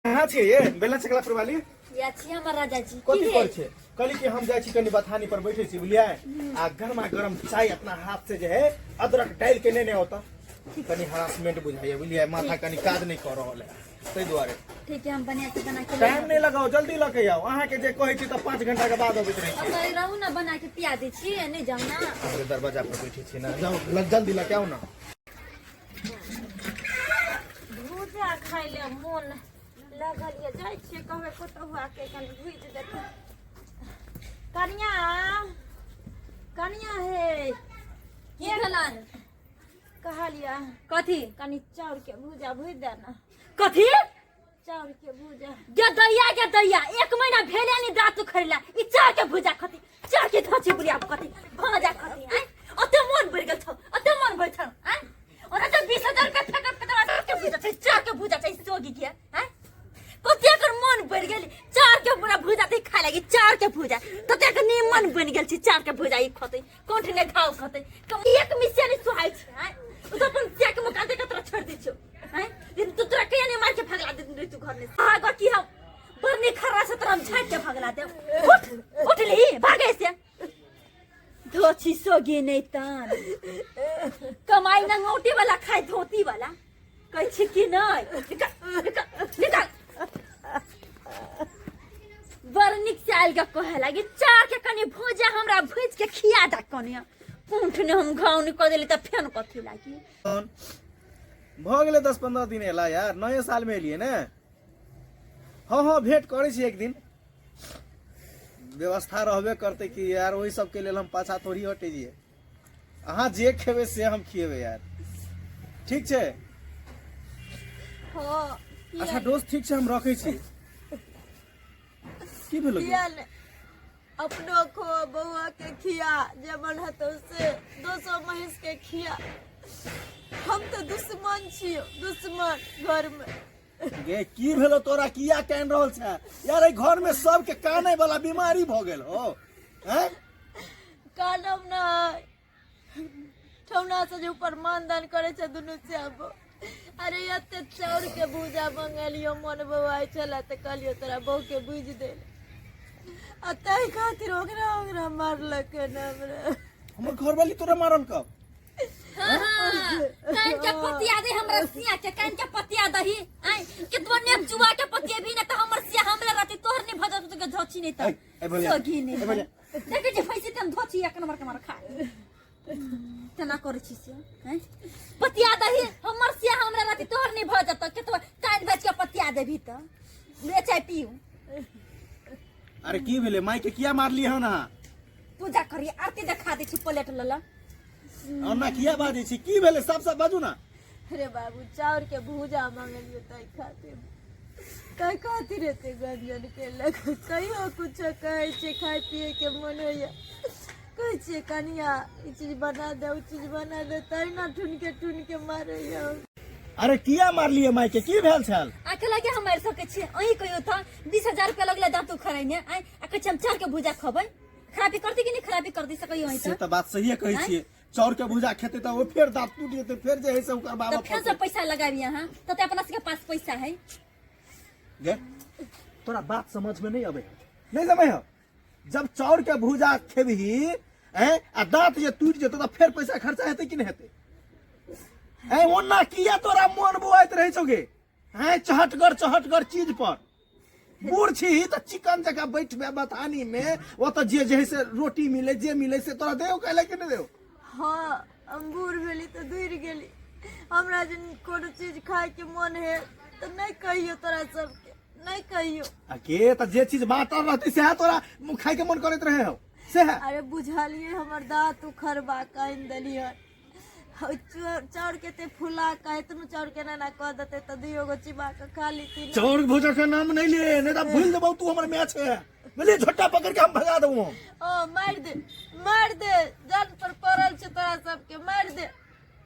कहाँ छियै ये बेला चकला पर वाली? या छी हमर राजा जी। कथी पर छै? कहली कि हम जाइ छी कनी बथानी पर बैठे छी, बुझलियै? आ गरमा गरम चाय अपना हाथ से जे है अदरक डालि के नेने होता। कनी हरासमेंट बुझाइए, बुझलियै? माथा कनी काज नहीं कर रहल है ताहि दुआरे। ठीक है, हम बना के बना के टाइम नहीं लगाओ, जल्दी लऽ के आउ। अहाँ के जे कहै छी तऽ 5 घंटा के बाद अबैत रहै छी। ओतऽ रहू ना, बना के पिया दै छी, नहीं जाउ ना। हमरे दरवाजा पर बैठे छी ना, जाउ जल्दी लऽ के आउ ना। भूजा खाय ले मोन लगल ये, जाइ छियै कहबै पुतहुआ के कनि भुजि देतै। कनिया, कनिया हे। की भेलन? कहलियै। कथी? कनि चाउर के भूजा भुजि दे ना। कथी? चाउर के भूजा। गे दैया, गे दैया, 1 महीना भेले नि दाँत उखड़ला, ई चाउर के भूजा खती, चाउर के धोची बुढ़िया खती, भाजा खती। आय ओते मन बढ़ गेल छौ, ओते मन बढ़ छौ। आय ओना तऽ 20,000 रुपया फेकत के तोरा के भूजा छै, चाउर के भूजा छै सोगी के। आय कते एकर मन बढ़ गेल, चाउर के पूरा भूजा ते खाय लागी, चाउर के भूजा तते के निमन बन गेल छै। चाउर के भूजा ई खतै, कोंठ ने घाव खतै, एक मिसिया नहीं सुहाय छै। आय ओ तऽ अपन सिया के मकान देख के तोरा छोड़ दै छौ। हैं दिन तू तोरा कहिया नहीं मार के भगला दे तू घर में आगा की हम बरनी खर्रा से तोरा हम झाड़ के भगला दे। उठ उठ ली भागे से धोची सोगी नहीं तान कमाई ना ngौटी वाला खाए धोती वाला कहै छी कि नहीं। निकल निकल निकल। बड़ नीक से आयल के कहे लागी चार के कनी भूजा हमरा भूज के खिया दा कनी, कुंठ ने हम घाव नहीं कऽ देली तऽ फेन कथी लागी। भऽ गेलै 10-15 दिन एला यार, नए साल में एलियै ने। हँ हँ भेंट करै छी एक दिन, व्यवस्था रहबे करतै कि यार, ओहि सबके लेल हम पाछा थोड़ी हटै छियै। अहाँ जे खेबै से हम खिएबै यार, ठीक छै? हँ। अच्छा दोस्त ठीक छै, हम रखै छी। की भेलो? किया ने अपनो खो, बौआ के खिया, जे मन हेतौ से दोसर महींस के खिया। हम तऽ दुश्मन छियौ, दुश्मन घर में। गे की भेलो तोरा, किया कान रहल छै यार? एहि घर में सबके काने वाला बीमारी भऽ गेल हो। हैं? कानब नहि, ठौना से जे ऊपर मानदान करे छै दुनू श्याम। अरे एते चाउर के भूजा मंगेलियो, मन बौआइ छलै तऽ कहलियो तोरा बहू के भूजि दे, आ ताहि खातिर ओकरा ओकरा मारलक हन हमरा। हमर घरवाली तोरा मारल कब? हाँ, हाँ, कान के पतिया दे हमरा सिया के, कान के पतिया दही। आय केतबो नेप जुआ के पतिया भी ना त हमर सिया हमरे रहती, तोहर नहीं भजत तो के धोची नहीं त। ए, ए भैया, सोगी नहीं। ए भैया। देखे जे फैसी तम धोची एक नंबर के मार खा तेना करै छी से। हैं पतिया दही हमर सिया हमरा रहती, तोहर नहीं भजत केतबो कान बेच के पतिया देबी त ले चाय पीऊ। अरे की भेलै माई के, किया मारली हन अहाँ? पूजा करी, आरती देखा दै छी प्लेट लल। ओना किया बाजै छी, की भेलै सब सब बाजू ना। अरे बाबू, चाउर के भूजा मंगलियो ताहि खातिर, ताहि खातिर एते गंजन केलक। कहियो कुछो कहै छै, खाय पिए के मन होइया, कहै छियै कनिया ई चीज बना दे, ओ चीज बना दे, तहिना ठुनके ठुनके मारैया। अरे किया मारलियै माई के, की भेल छल? आखे लगे हम मारि सकै छियै? अहीं कहियो तऽ 20,000 रुपया लगले दाँत उखड़ैने। आँय आ कहै छी हम चाउर के भूजा खबै, खराबी करती कि नहीं खराबी करती से कहियो अहीं से तऽ। तऽ बात सहिए कहै छियै, चाउर के भूजा खेतै तऽ ओ फेर दाँत टूटि जेतै, फेर जे है से ओकर बाबा तऽ फेर से पैसा लगाबी अहाँ, तऽ अपना सबके पास पैसा है। गे तोरा बात समझ में नहीं अबै है, नहीं समझ है? जब चाउर के भूजा खेबही हैं आ दांत जे टूटि जेतौ तऽ फेर पैसा खर्चा हेतै कि नहीं हेतै? हैं ओना किया तोरा मन बुआइत रहै छौ गे? हैं चहटगर चहटगर चीज पर बूढ़ छी तऽ चिकन जकाँ बैठबे बथानी में, ओतऽ जे जे है से रोटी मिले जे मिले से तोरा देओ कहले कि नहीं देओ? हाँ, हम बूढ़ भेली तऽ दूर गेली, हमरा जे कोनो चीज खाय के मन है तऽ नहीं कहियो, तोरा सबके नहीं कहियो। आ के तऽ जे चीज बाँटल रहतै सएह तोरा खाय के मन करैत रहे हो सएह। अरे बुझलियै, हमर दाँत उखड़बा कऽ आनि देलियै, चाउर के ते फुला के एतनो चाउर के ना कऽ देतै तऽ दुइयो गो चिबा कऽ खा लीती। चाउर भूजा के नाम नहीं ले, नहीं तो भूल देबौ तू हमर मैच है, बुझलियै? झोटा पकड़ के हम भगा देबौ। ओ मारि दे, मारि दे, जान पर पड़ल छै तोरा सबके, मारि दे।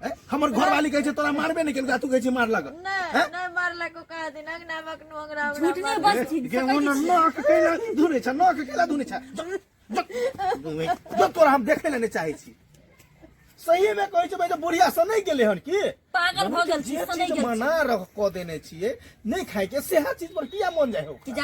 ए, हमर घरवाली कहै छै तोरा मारबे नहीं केलकै, तू कहै छै मारलक। नहि नहि मारलक, ओ कहा दिन अंगना मे अखनो अंगना झूठ नहीं बस ठीक गे ओना नाक कैला धुनै छै, नाक कैला धुनै छै। जो, जो, जो तोरा हम देखै लए नहि चाहै छी। सही में कहै छै भाई जे बुढ़िया से नहि गेलै हन की? पागल भऽ गेल छी, जे सनै चीज गेल छी। मना रख कऽ देने छियै नहि खाय के, सेहा चीज पर किया मन जाइ हो? कि